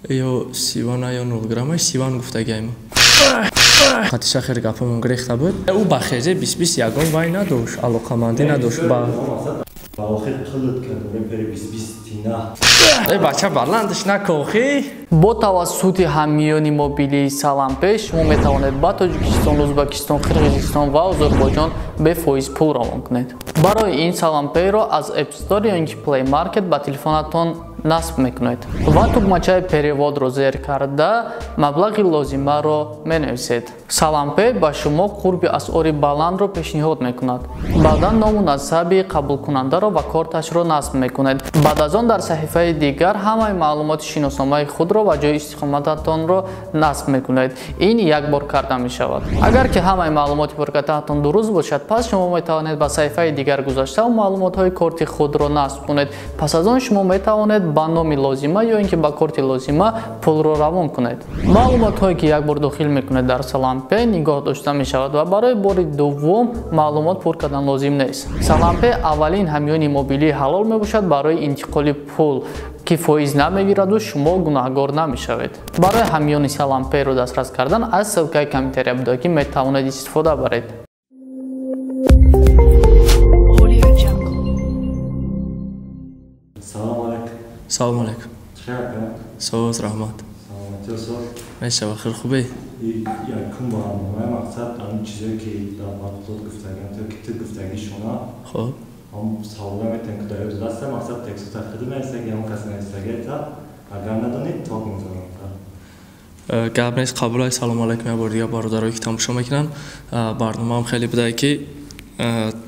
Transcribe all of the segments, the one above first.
Ё сивана ё 0 грамма сиван гуфтагиам. Хатиша хер гапамон грехта буд. Ӯ ба хезе 20 ягон вай надошт, алоқамандӣ надошт ба ба охир қилд кард репери 20 тина. Эй бача баландш накохи. Бо тавассути ҳамёни мобилии Салампей шумо метавонед ба Тоҷикистон, Ӯзбекистон, Қирғизистон ва Озарбойҷон бефоиз пул равон кунед. Барои ин Салампейро аз App Store ё инки Play Market ба телефонатон насб мекунед ва тугмачаи переводро зер карда маблағи лозимаро менависед. Салампей ба шумо қурби асъори баландро пешниҳод мекунад. Баъдан ному насаби қабулкунандаро ва корташро насб мекунед. Баъд аз он дар саҳифаи дигар ҳамаи маълумоти шиносномаи худро ва ҷои истиқомататонро насб мекунед. Ин як бор карда мешавад. Агар ки ҳамаи маълумоти пуркатаатон дуруст бошад, пас шумо метавонед ба саҳифаи дигар гузашта маълумотҳои корти худро насб кунед. Пас аз он шумо метавонед ба номи лозима ё ин ки ба корти лозима пулро равон кунед. Маълумотҳое ки як бор дохил мекунед дар Салампей нигоҳ дошта мешавад ва барои бори дуввум маълумот пур кардан лозим нест. Салампей аввалин ҳамёни мобилии ҳалол мебошад барои интиқоли пул ки фоиз намегираду шумо гунаҳгор намешавед. Барои ҳамёни Салампейро дастрас кардан аз ссилкаи комментария буда ки метавонед истифода баред. Салом алейкум. Салом алейкум. Соз раҳмат. Мешава хел хубе? Якум барномаи мақсад ҳамин чизое ки дар матбуот гуфтагиам, то ки ту гуфтагишона. Хоб. Ҳам савола метавонем ки дар ёд даста мақсад тексту тахриди нависаги, ҳам кас нависаги та агар надонед ток мезанам та. Гап нест, қабулай. Салом алейкум як бор дигар бародарое ки тамошо мекунанд. Барномаам хеле будае ки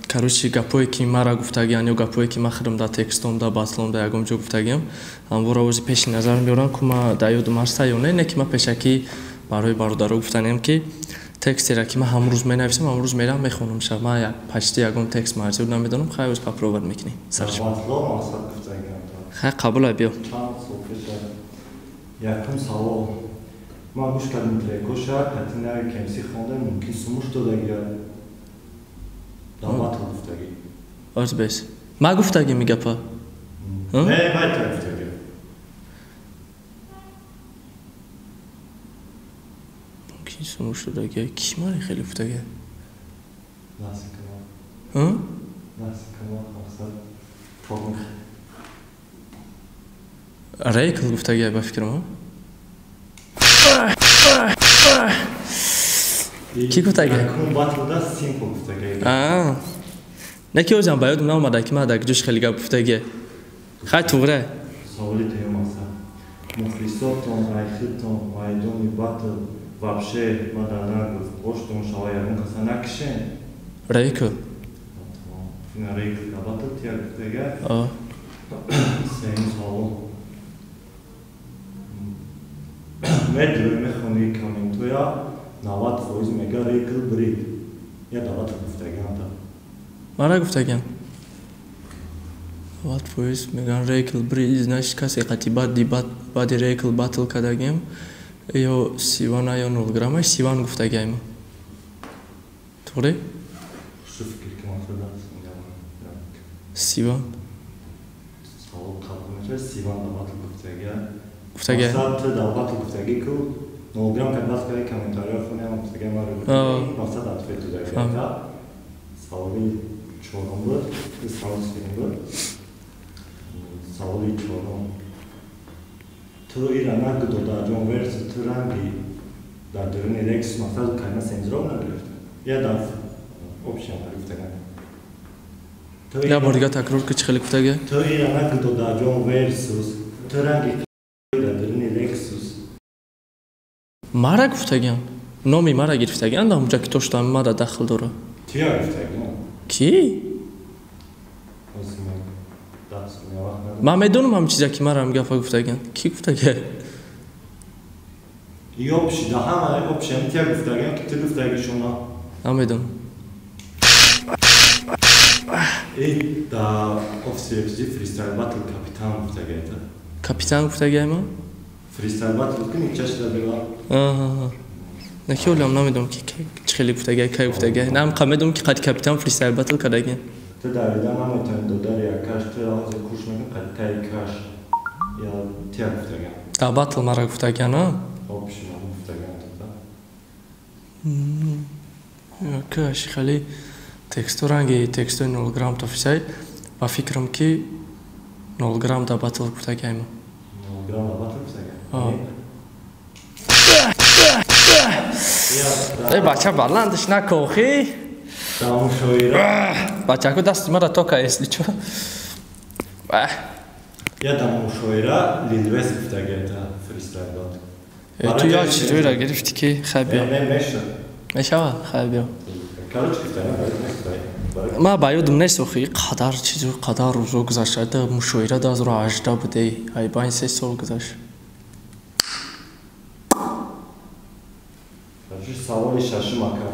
короче гапое ки мара гуфтагиан ё гапое ки ман худам дар текстом, дар батлом, дар ягон ҷо гуфтагиам, ҳамвора ози пеши назар меорам ку ма дар ёдум ҳаста ё не, не ки ман пешакӣ барои бародаро гуфтанем ки текстеро ки ман ҳамрӯз менависам, ҳамрӯз мерам мехонам ша. Ман як почти ягон текст марзиёд намедонам, хай оз попробовать мекунем. Хай қабулай биё. Якум савол. Ман гӯш кардам трекоша, кати нави кемси хондам, мумкин сумуш додагия. Давлат гуфтагӣ. Оз бес. Ма гуфтагӣ ми гапа? Не, май та гуфтагӣ. Мумкин сумуш додагия. Ки мари хеле гуфтагӣ? Насикама. Ҳа? Насикама, мақсад тог. Рейкл гуфтагӣ ба фикрам, Ки гуфтагӣ? Якум батлда симпл гуфтагӣ. Аа. Не ки озам ба ёдам наомада ки ман дар ҷош хеле гап гуфтагӣ. Хай туғре. Саволи дуюм аст. Мухлисотон, айхитон, майдони батл вообще ма дар нагуфт. Оштон шава ягон каса накишен. Рейкл. Ина рейкл да батл тия гуфтагӣ. Аа. Сеюм савол. Медрӯи мехони комментоя 90% мега рейкл брид. Я дават гуфтагиам та. Мара гуфтагиам. 90% меган рейкл брид, значит касе қати баъди рейкл батл кардагиам ё сивана ё 0 грамма сиван гуфтагиам. Туғри? Шу фикр ки ман худам Сиван. Савол қабул мешавад, Сиван да батл гуфтагиам. Гуфтагиам. Мақсад да батл гуфтагӣ ку 0 грамм кад бас кади комментариё хонем гуфтагиам маро гуфтагӣ мақсад ответ додагиам та. Саволи чорум буд, саволи сеюм буд. Саволи чорум. Ту ира нагу додаҷон версус ту ранги дар даруни Lexus мақсад калима сензуров нагирифта. Я дар общем гуфтагиам. Я бор дигар такрор ки чӣ хеле гуфтагӣ? Ту ира нагу додаҷон версус ту ранги дар даруни Lexus. Мара гуфтагиам. Номи мара гирифтагиам дар ҳамҷа ки то шудам мара дахл дора. Кия гуфтагиам? Ки? Ман медонам ҳам чиза ки мара ҳам гапа гуфтагиам. Ки гуфтагиа? Ёбши да ҳама обши ҳам тия гуфтагиам ки ту гуфтагишона. Намедонам. Эй да офиси FG фристайл батл капитан гуфтагиа та. Капитан гуфтагиа ма? Фристайл батл кунӣ чашда бева. Аҳа. Не ки олам намедонам ки чӣ хеле гуфтагиа, кай гуфтагиа. На ҳам медонам ки қад капитан фристайл батл кардагиам. Ту давида наметавонӣ додари якаш, ту ҳозир кӯш мекунӣ қад таи каш. Я тия гуфтагиам. Да батл мара гуфтагиан, а? Общий мара гуфтагиан то. Каш хеле тексту ранги текстуи 0 грамм тофисай. Ба фикрам ки 0 грамм да батл гуфтагиайма. 0 грамм да батл гуфтагиан? Э бача баландш накохи. Да мушоира. Бачаку дасти мара тока если чо. Я да мушоира Лил Вест гуфтагиайта фристайл батл. Ту як чизоеро гирифтӣ ки хай биё. Не меша. Мешава? Хай биё. Короче гуфтагиам. Ма ба ёдам нест охи қадар чизо қадар рӯзо гузашта да мушоира 2018 будей. Ай байн 3 сол гузашт. Саволи шашум ака.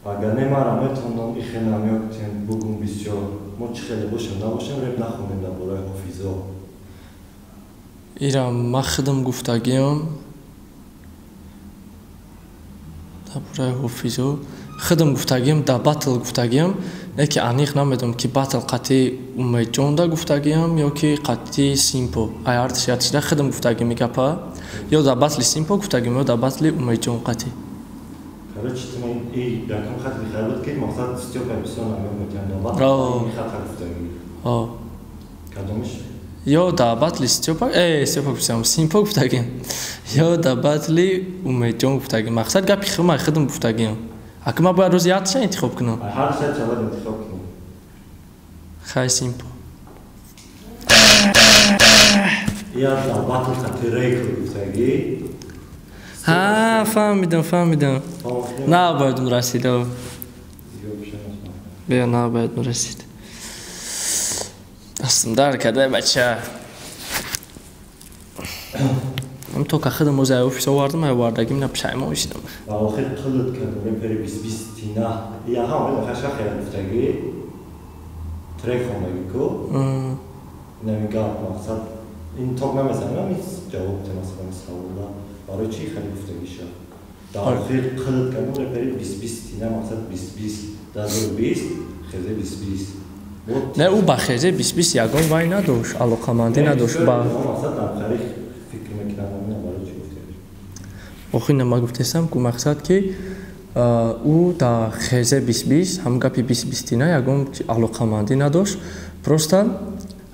Агар не мара метавонам ихе намёктем бугум бисёр. Мо чӣ хеле бошем набошем реп нахонем дар бораи ҳофизо. Ира ма худам гуфтагиам дар бораи ҳофизо. Худам гуфтагиам дар батл гуфтагиам, не ки аниқ намедонам ки батл қатъи Умедҷонда гуфтагиам ё ки қатъи Симпо. Ай ҳардуш ятшида худам гуфтагиам гапа. Ё дар батли Симпо гуфтагиам ё дар батли Умедҷон қатъи. Короче, ту и якум хат бихайр буд ки мақсад Стёпа бисёр намёк метиҳам дар батл ин хат гуфтагӣ. О. Кадомиш? Ё дар батли Стёпа, Стёпа гуфтам, Симпо гуфтагиам. Ё дар батли Умедҷон гуфтагиам. Мақсад гапи худам гуфтагиам. Ака ма бояд рӯзи ятша интихоб кунам? Ҳар сета бояд интихоб кунӣ. Хай Симпо. Я дар батл қати Рейкл гуфтагӣ. Ҳа, фаҳмидам, фаҳмидам. Набояд расид. Биё, набояд расид. Дастам дар карда, бача. Ам то ка худам ози офис овардам, ай овардагим на пушаймон шидам. Ва охир қилд кардам репери 20 тина. Я ҳам медонам хаша хеле гуфтагӣ. Трек хондагӣ ку. Инами гап мақсад ин ток намезанам, ин ҷавоб те масалан савола. Барои чӣ хеле гуфтагиша? Дар охир қилд кардам репери 20 тина мақсад 20 2020 хезе 20. Не, ӯ ба хезе 20 ягон вай надошт, алоқамандӣ надошт ба мақсад дар таърих фикр мекунам, барои чӣ гуфтагиш? Охир ма гуфтесам ку мақсад ки ӯ дар хезе 20 ҳам гапи 20 тина ягон алоқамандӣ надошт, просто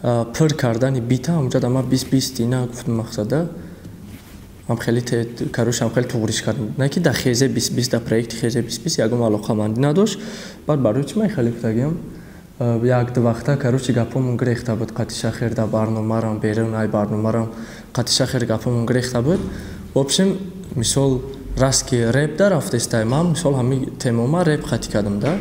пур кардани бита ҳамҷа да ма 20 тина гуфтам мақсада. Ам хеле короче, ам хеле туғриш кардам. Не ки дар хезе 20 дар проекти хезе 20 ягон алоқамандӣ надошт. Баъд барои чӣ ман хеле гуфтагиам? Як ду вақта короче гапомон гирехта буд қатъи шахер дар барномарам берун ай барномарам қатъи шахер гапомон гирехта буд. В общем, мисол раст ки реп да рафтестай ман мисол ҳами темома реп қатъи кардам да.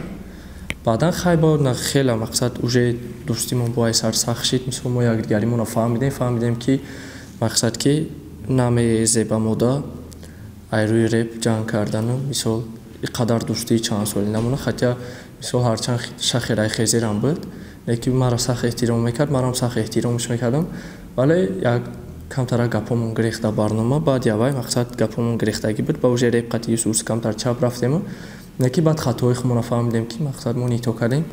Баъдан хай бо на хела мақсад уже дӯстимон бо ай сарсахт шид. Мисол мо якдигаримонро фаҳмидем, фаҳмидем ки мақсад ки намезеба мода ай рӯи реп ҷанг кардану мисол и қадар дӯстии чанд соли намона, хотя мисол ҳарчанд шахер ай хезерам буд, лекин маро сахт эҳтиром мекард, марам сахт эҳтиромш мекардам, вале як камтара гапомон гирехта барнома, баъд явай мақсад гапомон гирехтагӣ буд, ба уже реп қатъи юсурс камтар чап рафтему, лекин баъд хатои худмонро фаҳмидем ки мақсад мо нито кардем,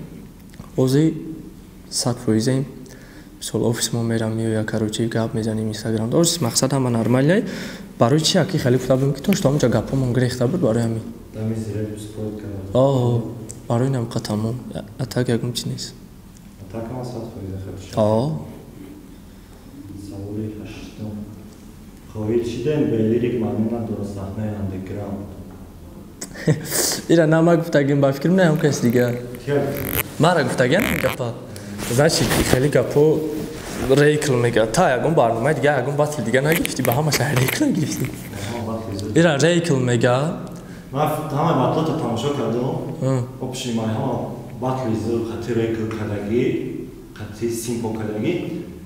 ози 100%-ем. Мисол офис мо мерам меоя, короче гап мезанем Инстаграм. Оз мақсад ҳама нормалия. Барои чи аки хеле гуфта будем ки то что ҳамонҷа гапомон гирехта буд барои ҳамин. О, барои намқа тамом. Атак ягон чи нест. Атак ҳама 100% хеле. О. Саволи ҳаштум. Хоҳид шидем бе лирик маъно надорад саҳнаи андеграунд. Ира на ма гуфтагим ба фикрам, на ҳам кас дигар. Мара гуфтагиам гапа. Значит, хеле гапо Рейкл мега. Та ягон барномаи дига, ягон батл дига нагирифтӣ, ба ҳамаша Рейкл гирифтӣ. Ира Рейкл мега. Ман ҳамаи батлото тамошо кардам. Общий ман ҳама батли зур қати Рейкл кардагӣ, қати Симпо кардагӣ,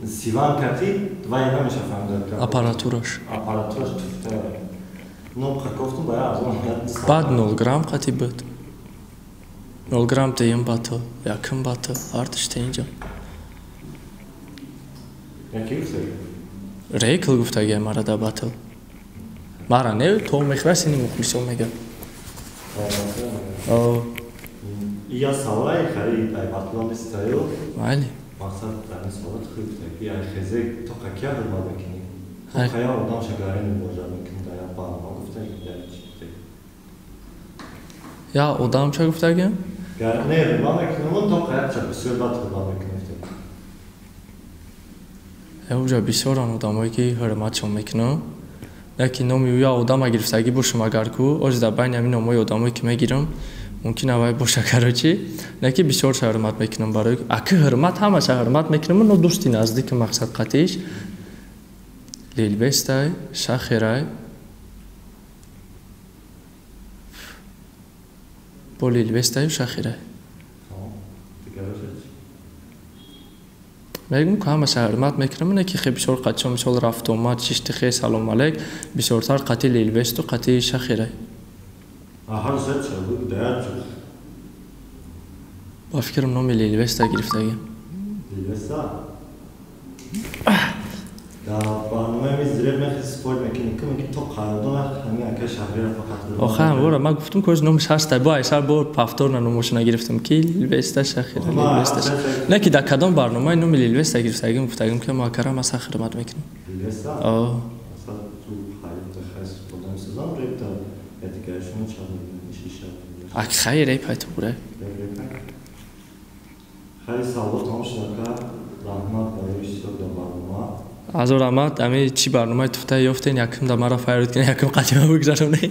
Сиван кати вай намеша фаҳмида. Аппаратураш. Аппаратураш туфта. Но қакофтум ба аз он баъд 0 грамм қати буд. 0 грамм деюм батл, якум батл, ҳардуш инҷо. Яки гуфтагӣ? Рейкл гуфтагӣ мара дар батл. Мара не, то мехӯрас ини мухлисо мега. О. Я саволай хари ай батлон нестаю. Майли. Мақсад дар ин саволат хуб гуфтагӣ, ай хезе то қакия ҳурмат мекунӣ? Хая одам шагарин мубожат мекунӣ дар як барнома гуфтагӣ дар чӣ? Я одам ча гуфтагӣ? Не, ҳурмат мекунам, то қаяча бисёр бад ҳурмат мекунӣ. Уҷа бисёран одамое ки ҳурматшон мекунам. Яке номи ӯ я одама гирифтагӣ бошам агар ку, ози дар байни ҳамин номҳои одамое ки мегирам, мумкин авай боша, короче. Не ки бисёрша ҳурмат мекунам барои аки ҳурмат ҳамаша ҳурмат мекунам, но дӯсти наздики мақсад қатиш Лилбестай, Шахерай, бо Лилбестаю Шахерай. Мегӯм ки ҳамаша ҳурмат мекунам, не ки хе бисёр қатишон мисол рафтуомад, шиштихе, салом алейк, бисёртар қати Лилбесту қати Шахерай. Ба фикрам номи Лилбеста гирифтагӣ. Лилбеста? Дар барномаи ми зиреб мехи спор мекунӣ, ки меги то қайодон ҳамин ака шаҳрира фақат. Охе, ҳамвора ман гуфтам ки номаш ҳаста, бо айсар бо повторно номошона гирифтам ки Лилбеста Шахира, Лилбеста. Не ки дар кадом барномаи номи Лилбеста гирифтагим, гуфтагим ки мо акара ман сахт хидмат мекунам. Лилбеста? О. Асал ту ҳаёт хас одам созам реп та ятигаршон ча шиша. Ак хай реп ҳай туре. Хай савол тамом шуд ака, раҳмат барои иштирок дар барнома. Азор раҳмат, ами чӣ барномаи туфта ёфтен, якум да мара файрод кунед, якум қадима бигзаронед.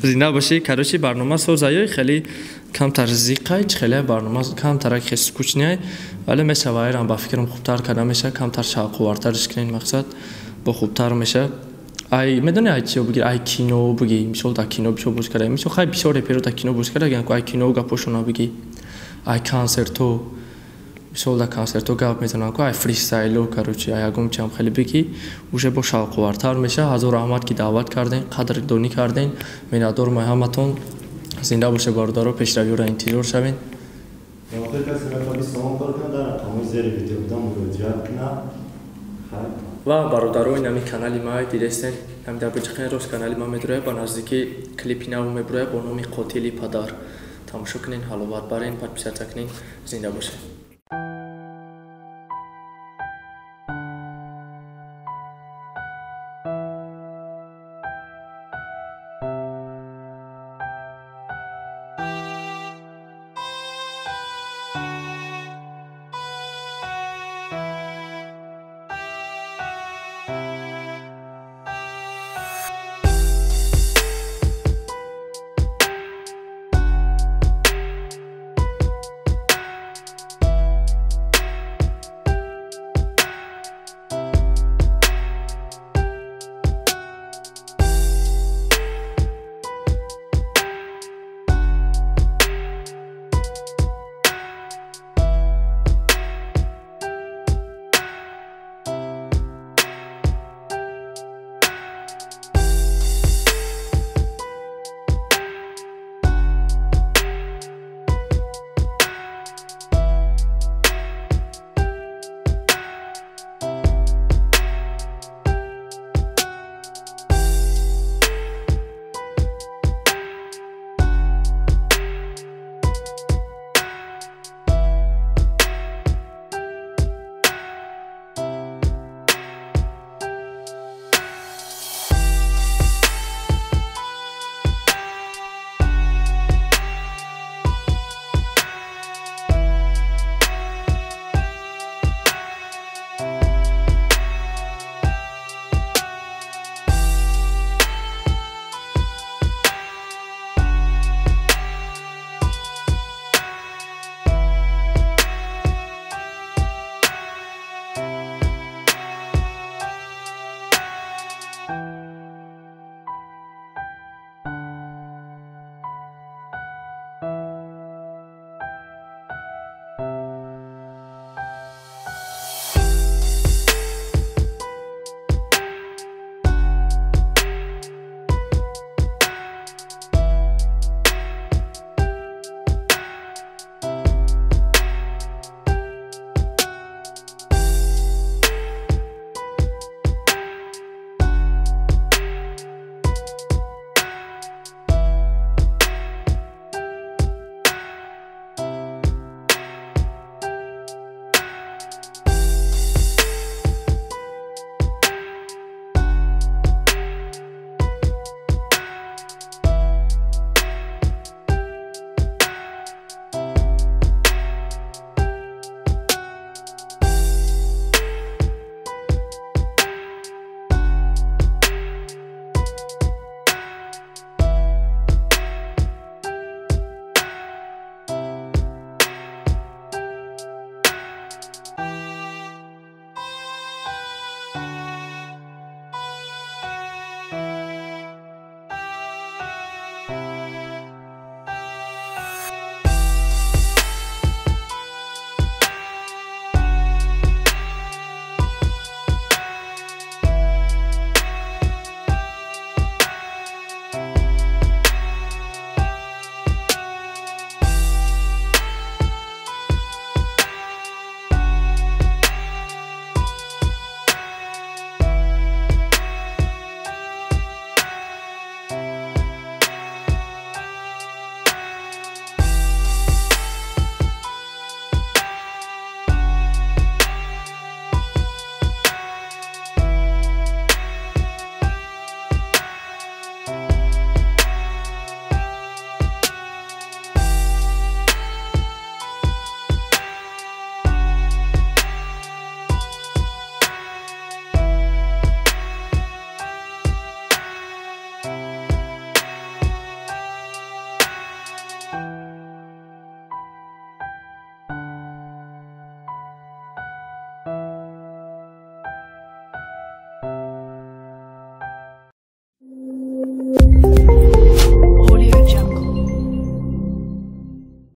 Зинда бошӣ, короче барнома созаёй хеле камтар зиқай, чӣ хеле барнома камтарак хеле скучный, вале мешава айрам ба фикрам хубтар карда меша, камтар шавқовартарш кунед, мақсад бо хубтар меша. Ай медони ай чиё бигир, ай кино бигӣ, мисол дар кино бисёр боз карда, мисол хай бисёр реперо дар кино боз карда, ай кино гапошона бигӣ, ай консертҳо, мисол дар консертҳо гап мезанам ку, ай фристайло, короче, ай ягон чиам хеле бигӣ, уже бо шавқовартар меша. Ҳазор раҳмат ки даъват кардем, қадрдонӣ кардем, миннатдорам ай ҳаматон. Зинда боше бародаро, пешравиёро интизор шавед. Охир касе мехоҳад 20 сомон кор кунад, дар рақамҳои зери видео буда муроҷиат кунад. Ва бародаро, ин ҳамин канали ма дидестен, ҳамин дар биҷиқин рост канали ма медурояд, ба наздикӣ клипи нав мебурояд бо номи Қотили падар. Тамошо кунед, ҳаловат барен, подписаться кунед. Зинда бошед.